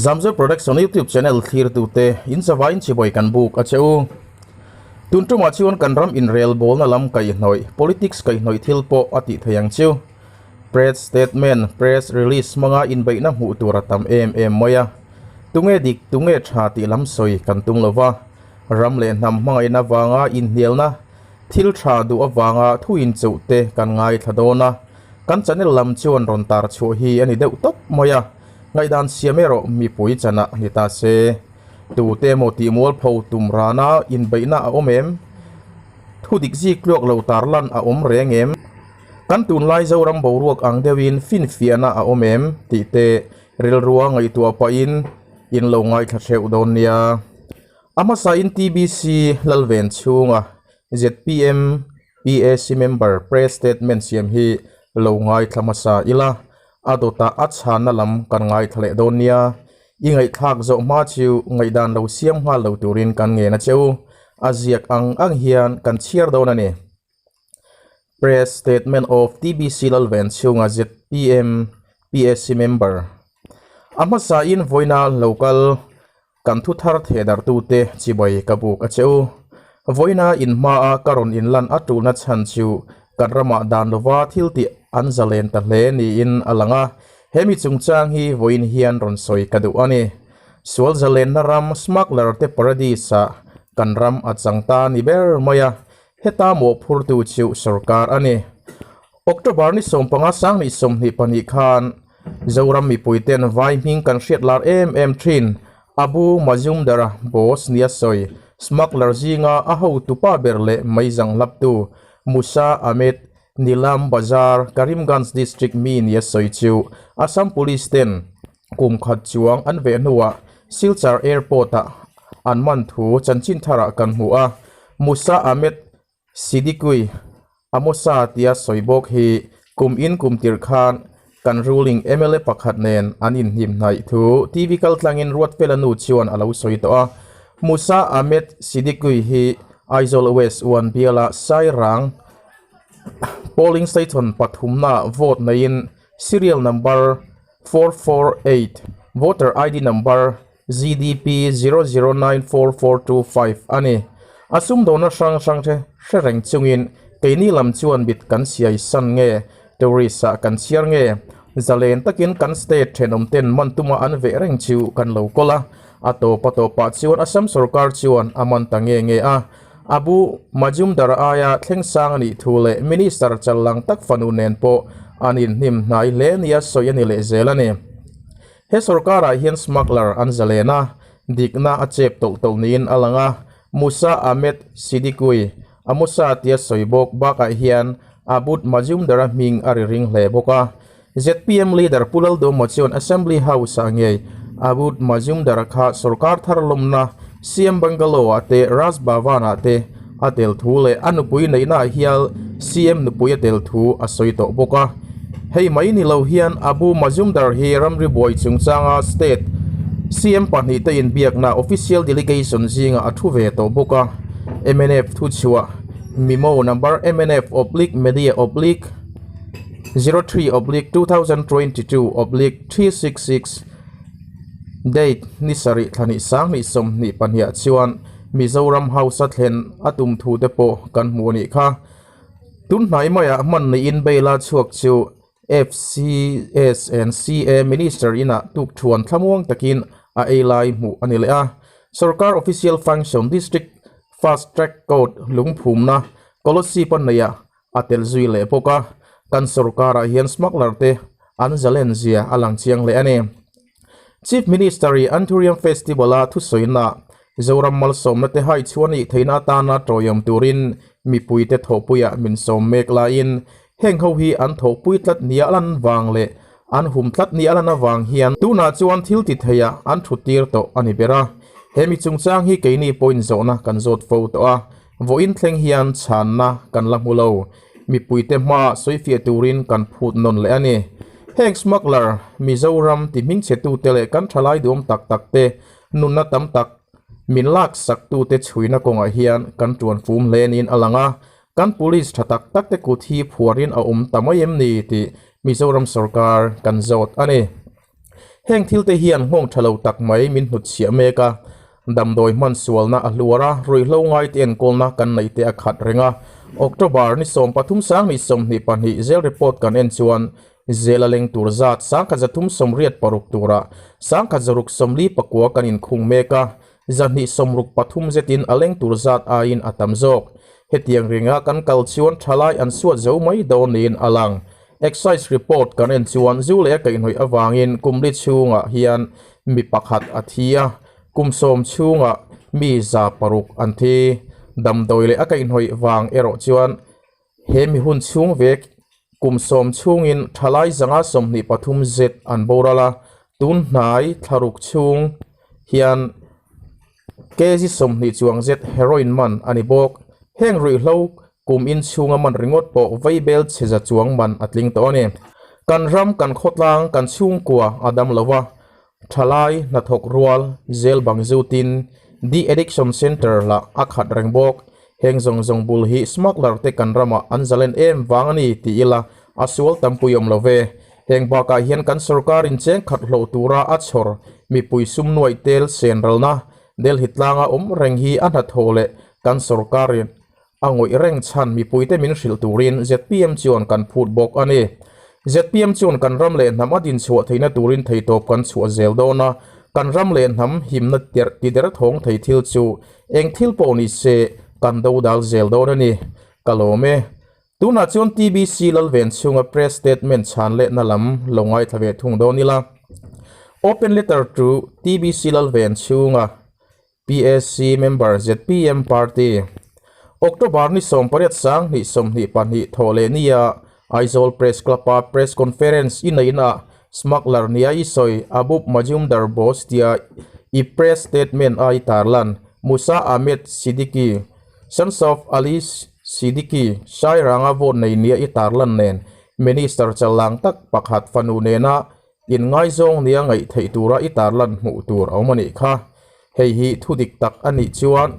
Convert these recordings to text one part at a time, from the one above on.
Zamzo Production YouTube channel thlirtute in chavain chibawi kan buk a che u. Tun tumah chuan kan ram inrel bawlna lam kaihhnawih, politics kaihhnawih thil pawh a tih thei ang chu. Press statement, press release hmanga inbeihna hmuh tur a tam em em mai a. Tunge dik, tunge tha tih lam sawi kan tum lo va. Ram leh hnam hmangaihna vanga inhnialna, thil tha duh avanga thu incheuh te kan ngaithla dawn a. Kan channel lam chuan rawn tar chhuah hi a ni deuh tawp mai a. Ngaihdan siam erawh mipui chanah ni ta se. Tute emaw tih mualpho tum rana inbeihna a awm em? Thu dik zik tluak lo tarlan a awm reng em? Kan tunlai Zoram boruak ang deuhin finfiahna a awm em? tih te rilrua ngaihtuah pahin in lo ngaithla hreuh dawn nia. A hmasain TBC Lalven chhunga zpm PAC member press statement siam hi lo ngaithla hmasa ila. A dawtah a chhanna lam kan ngaithla leh dawn nia. I ngaihthlak zawh hma chu ngaihdan lo siam nghal lo turin kan ngen a che u. A ziak ang ang hian kan chhiar dawn a ni. Press Statement of TBC Lalven chhunga zpm PAC Member. A hmasain vawiina lo kal Kan thu thar theh darhtute chibai ka buk a che u. Vawiina inhmaa ka rawn inlan a tulna chhan chu kan ramah dan lova thil tih an zalen ta hle niin a lang a, he mi chungchang hi vawiin hian rawn sawi ka duh a ni. Sual zalenna ram smuggler te paradise ah kan ram a chang ta ni ber mai a, heta mawhphurtu chu sorkar a ni. October ni 15 sang 22 khan Zoram mipuiten vai hming kan hriat lar em em thin Abu Mazumdar-a boss nia sawi smuggler zinga a hotupa ber leh meizang hlaptu Musa Ahmed Nilam Bazar Karimganj District mi nia sawi chu Assam Police ten kum khat chuang an veh hnuah Silchar Airport-ah an man thu chanchin tharah kan hmu a Musa Ahmed Siddiqui, Amosa tia sawi bawk hi kum in kum tirh khan kan ruling mla pakhat nen an inhnim hnaih thu TV kaltlangin Ruatfela nu chuan a lo sawi tawh a. Musa Ahmed Siddiqui hi Aizawl West 1 biala Sairang polling station pathumnaah vote neiin serial number 448, voter ID number ZDP 0094425 a ni. A sumdawhna hrang hrang te hre reng chungin keini lam chuan mit kan siai san nge, tourist ah kan chhiar nge, zalen takin kan state thenawm ten man tuma an veh reng chu kan lo kawl a. A tawp a tawpah chuan Assam sorkar chuan a man ta nge nge a. Abu Majumdar aia thleng sang a nih thu leh Minister challang tak fanu nen pawh an inhnim hnai hle nia sawi a ni lehzel a ni. He sorkarah hian smuggler an zalen a, dikna a chep tawlh tawlh niin a lang a, Musa Ahmed Siddiqui, Amusa tia sawi bawk bakah hian Abud Majumdar-a hming a ri ring hle bawk a. Zpm leader Pu Lalduhma chuan Assembly House-ah ngei Abud Majumdar-a kha sorkar thar lawmna CM Bungalow-ah te Raj Bhavan-ah te a tel thu leh a nupui neihnaah hial CM nupui a tel thu a sawi tawh bawk a. Hei mai ni lo hian Abu Majumdar hi ramri buai chungchanga state CM pahnihte inbiakna official delegation zingah a thu ve tawh bawk a. Mnf thuchhuah memo number mnf oblique media oblique 03 oblique 2022 oblique 366 date ni sarih thla hnih sang hnih 22 ah chuan Mizoram House a thlen a tum thu te pawh kan hmu a nih kha. Tunhnai maiah hman niin bail a chhuak chu FCS and CA Minister inah tukthuan thlamuang takin a ei lai hmuh a ni leh a. Sorkar Official Function District Fast Track Court lungphumna Kolosip a neihah a tel zui leh bawk a, kan sorkarah hian smuggler te an zalen zia a lang chiang hle a ni. Chief Minister i Anthurium Festival a thusawiina Zoram malsawmna te hai chhuah nih theihna atana tawiawm turin mipuite thawhpuiah min sawm mek laiin heng ho hi an thawhpui tlat nia lan vang leh an hum tlat nia lan avang hian tunah chuan thil ti theiah an thuttir tawh a ni ber a. He mi chungchang hi keini pawhin zawhna kan zawt fo tawh a. Vawiin thleng hian chhanna kan la hmu lo. Mipuite hmaah sawifiah turin kan phut nawn leh a ni. Heng smuggler, Mizoram ti hmingchhetute leh kan thalai duam tak tak te nunna tam tak min laksaktute chhuina kawngah hian kan tuan fum hle niin a lang a. Kan police tha tak tak te kut hi phuarin a awm ta mai em ni tih Mizoram sorkar kan zawt a ni. Heng thilte hian nghawng tha lo tak mai min hnutchhiah mek a, damdawi hman sualna a hluar a, ruihhlo ngaite enkawlna kan neihte a khat reng a. October ni 13 2022 zel report kan en chuan zel a leng tur zat 1386 turah 1649 kan inkhung mek a, 263 zetin a leng tur zat aiin a tam zawk. Hetiang ringa kan kal chuan thalai an suat zo mai dawn niin a lang. Excise report kan en chuan zu leh a kaihhnawih avangin kum li chhungah hian mi pakhat a thi a, kum sawm chhungah mi 600 an thi. Damdawi leh a kaihhnawih vang erawh chuan he mi hun chhung vek kum sawm chhungin thalai 123 zet an boral a, tun hnai thlaruk chhung hian Kg 20 chuang zet heroin man a ni bawk. Heng ruihhlo kum in chhunga man ringawt pawh vaibel chhe za chuang man a tling tawh a ni. Kan ram, kan khawtlang, kan chhungkua a dam lo a, thalai, hnathawk rual, zel bang zutin de-addiction centre lah a khat reng bawk. Heng zawng zawng bul hi smuggler te kan ramah an zalen em vang a ni ti ila a sual tampui awm lo ve. Heng bakah hian kan sorkar in cheng khat hlawh tura a chhawr mipui sum nuaih tel sen ralna Delhi tlanga awm reng hi a hnathawh leh kan sorkarin a ngawih reng chhan mipuite min hrilh turin zpm chuan kan phut bawk a ni. Zpm chuan kan ram leh hnam a dinchhuah theihna turin theitawp kan chhuah zel dawn a, kan ram leh hnam himna tider thawng thei thil chu eng thil pawh ni se kan do dal zel dawn a ni. Ka lawm e. Tunah chuan TBC Lalven chhunga press statement chhan lehna lam lo ngaithla ve thung dawn ila. Open letter to TBC Lalven chhunga PAC member zpm party. October ni 18 2022 thawh leh nia Aizawl Press Club-a press conference i neihna smuggler nia i sawi Abub Majumdar Bose tia i press statement a i tarlan Musa Ahmed Siddiqui Sons of Ali Siddiqui, Sairanga vote nei nia i tarlan nen Minister challang tak pakhat fanu nena inngaizawng nia ngaih theih tura i tarlan hmuh tur a awm a nih kha. Hei hi thu dik tak a nih chuan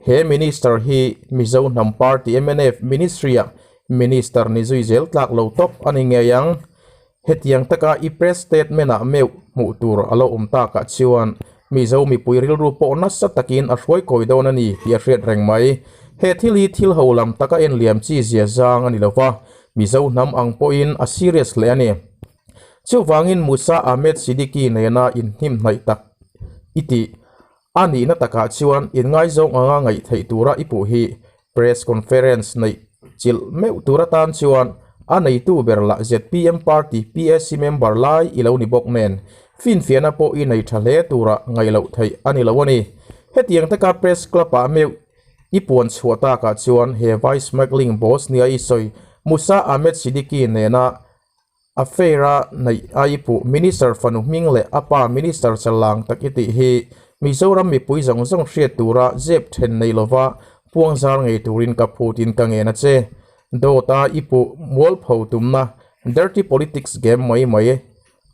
he Minister hi Mizo Hnam Party mnf Ministry-ah Minister ni zui zel tlak lo tawp a ni ngei ang. Hetiang taka i press statement-ah meuh hmuh tur a lo awm takah chuan Mizo mipui rilru pawh nasa takin a hruai kawi dawn a ni tih a hriat reng mai. He thil hi thil ho lam taka enliam chi zia zang a ni lo va, Mizo hnam ang pawhin a serious hle a ni. Chuvangin Musa Ahmed Siddiqui nena inhnimhnaih tak i tih a nihna takah chuan inngaizawng anga ngaih theih tura i puh hi Press conference neih chilh meuh tur atan chuan a neitu ber lah zpm party PAC member lai i lo ni bawk nen finfiahna pawh i nei tha hle tura ngaih loh theih a ni lo a ni. Hetiang taka press club ah meuh i puan chhuah takah chuan he vai smuggling boss nia i sawi Musa Ahmed Siddiqui nena Affair a neih a i puh Minister fanu hming leh a pa Minister challang tak i tih hi Mizoram mipui zawng zawng hriat tura zep then nei lova puang zar ngei turin ka phutin ka ngen a che. Dawt a i puh mualpho tumna dirty politics game mai mai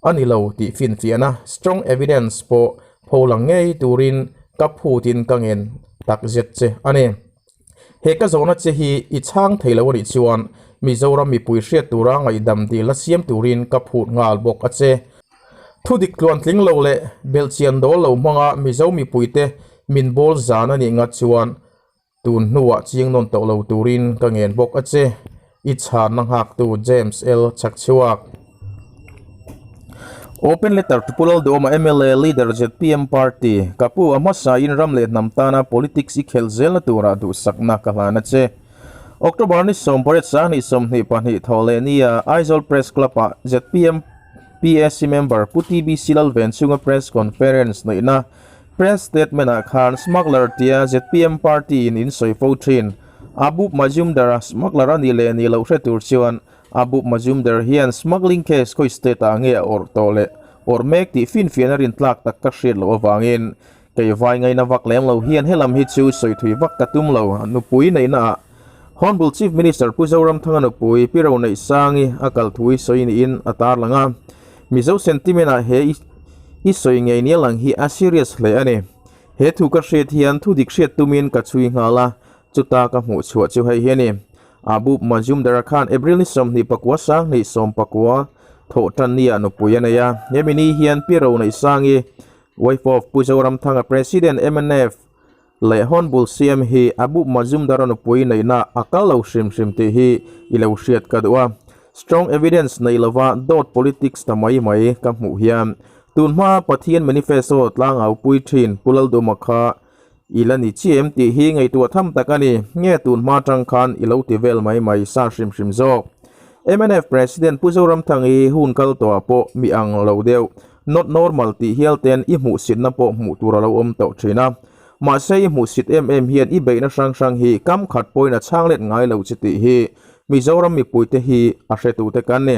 a ni lo tih finfiahna strong evidence pawh pholang ngei turin ka phutin ka ngen takzet che a ni. He ka zawhna che hi i chhang thei lo a nih chuan Mizoram mipui hriat tura ngaihdam dil la siam turin ka phut nghal bawk a che. Thudik tluantling lo leh belhchian dawl lo hmanga Mizo mipuite min bawl zan a nih ngat chuan tun hnuah chiang nawn tawh lo turin ka ngen bawk a che. I chhanna nghaktu James L. Chhakchhuak. Open letter to Pu Lalduhawma mla Leader zpm Party, Ka pu a hmasain ram leh hnam tana politics i khelh zelna turah duhsakna ka hlan a che. October ni 18 2022 thaw leh nia Aizawl Press Club-ah zpm PAC member Pu TBC Lalvenchhunga Press Conference neihna Press statement-ah khan smuggler tia zpm party in in sawi fo thin Abub Majumdar-a smuggler a nih leh nih loh hre tur chuan Abub Majumder hian smuggling case khawi state ah nge a awrh tawh leh awrh mek tih finfiahna rintlak tak ka hriat loh avangin kei vai ngaina vak lem lo hian helam hi chu sawi thui vak ka tum lo. Nupui neihna ah Hornbill Chief Minister Pu Zoramthanga nupui Pi Roneihsangi a kal thui sawi niin a tarlang a, Mizo sentiment ah he i sawi ngei nia lang hi a serious hle a ni. He thu ka hriat hian thu dik hriat tumin ka chhui nghal a, chuta ka hmuh chhuah chu hei hi a ni. Abub Majumdar khan April ni 29 2019 Thawhtannia nupui a nei a. Hemi ni hian Pi Roneihsangi, wife of Pu Zoramthanga President mnf leh Hornbull CM hi Abu Mazumdar-a nupui neihna a kal lo hrim hrim tih hi i lo hriat ka duh a. Strong evidence nei lova dawt politics ta mai mai ka hmuh hian tunhma Pathian manifesto tlangaupui thin Pu Lalduma kha I la ni chiah em tih hi ngaihtuah tham tak a ni. Nge tun hma tang khan i lo ti vel mai mai sa hrim hrim zawk. Mnf President Pu Zoramthang i hun kal tawhah pawh mi ang lo deuh, not normal tih hial ten i hmuhsitna pawh hmuh tur a lo awm tawh thin a. Mahse i hmuhsit em em hian i beihna hrang hrang hi kam khat pawhin a chhang let ngai lo che tih hi Mizoram mipuite hi a hretute kan ni.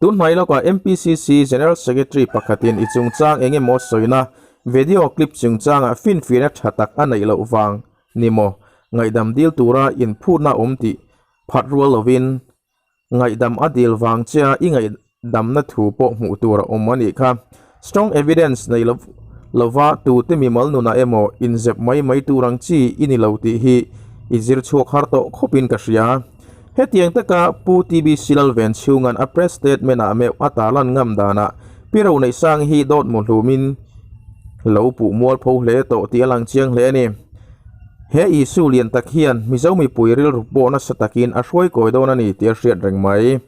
Tun hmai lawkah MPCC General Secretary pakhatin i chungchang eng emaw sawina Video clip chungchangah finfiahna tha tak a neih loh vang ni maw? Ngaihdam dil tura inphutna awm tih phat rual lovin ngaihdam a dil vang chia i ngaihdamna thu pawh hmuh tur a awm a nih kha. Strong evidence nei lova tute mimal nunah emaw inzep mai mai tur ang chi i ni lo tih hi i zir chhuak har tawh khawpin ka hria. Hetiang taka Pu TBC Lalven chhunga'n a press statement-ah meuh a tarlan ngam danah Pi Roneihsang hi dawt mu hlumin lo puh mualpho hle tawh tih a lang chiang hle a ni. He issue lian tak hian Mizo mipui rilru pawh nasa takin a hruai kawi dawn a ni tih a hriat reng mai.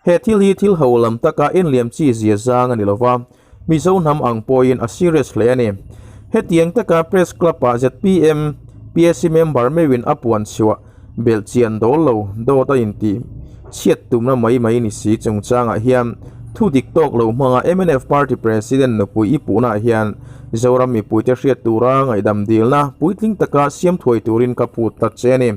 He thil hi thil ho lam taka enliam chi zia zang a ni lova, Mizo hnam ang pawhin a serious hle a ni. Hetiang taka Press Club-ah zpm PAC member meuhin a puan chhuah belh chian dawl lo dawt a intih chhiat tumna mai mai ni si chungchangah hian thu dik tawk lo hmanga mnf party president nupui i puhnaah hian Zoram mipuite hriat tura ngaihdam dilna puitling taka siam thuai turin ka phut tlat che a ni.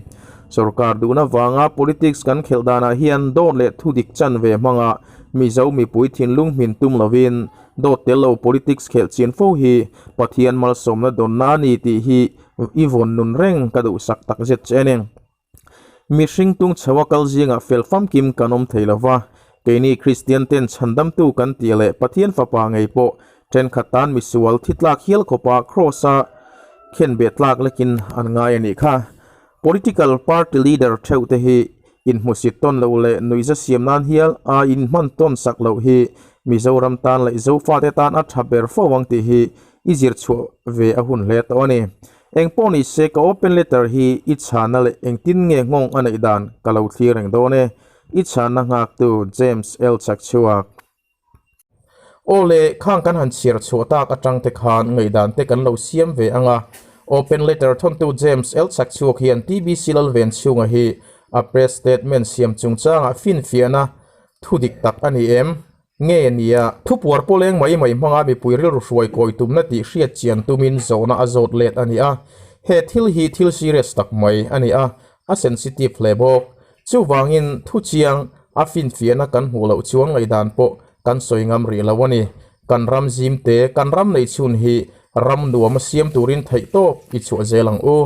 Sorkar duhna vanga politics kan khelh danah hian dawt leh thu dik chanve hmanga Mizo mipui thinlung hmin tum lovin dawt tel lo politics khelh chin fo hi Pathian malsawmna dawnna a ni tih hi i vawn nun reng ka duhsak tak zet che a ni. Mihring tung chho a kal zingah fel famkim kan awm thei lova, keini Kristian ten chhandamtu kan tih leh Pathian fapa ngei pawh thenkhat tan misual thi tlak hial khawpa Kraws-a khenbeh tlak lekin an ngai a nih kha. Political party leader theuh te hi Inhmusit tawn loh leh nuihza siam nan hial a inhman tawn sak loh hi Mizoram tan leh Zofate tan a tha ber fo ang tih hi i zir chhuah ve a hun hle tawh a ni. Eng pawh ni se ka open letter hi i chhana leh engtin nge nghawng a neih dan ka lo thlir reng dawn e. I chhana nghaktu James L. Chakchhuak. Aw le, khang kan han chhiar chhuah tak atang te khan ngaihdan te kan lo siam ve ang a. Open letter thawntu James L. Chakchhuak hian TBC Lalvenchhunga hi a press statement siam chungchangah finfiahna thu dik tak a ni em? Nge nia, thupuar pawleng mai mai hmanga mipui rilru hruai kawi tumna tih hriat chian tumin zawhna a zawt let a ni a. He thil hi thil serious tak mai a ni a, a sensitive hle bawk. Chuvangin thu chiang a finfiahna kan hmuh loh chuan ngaihdan pawh kan sawi ngam rih lo a ni. Kan ram zimte, kan ram neih chhun hi ram nuam a siam turin theihtawp i chhuah zel ang u.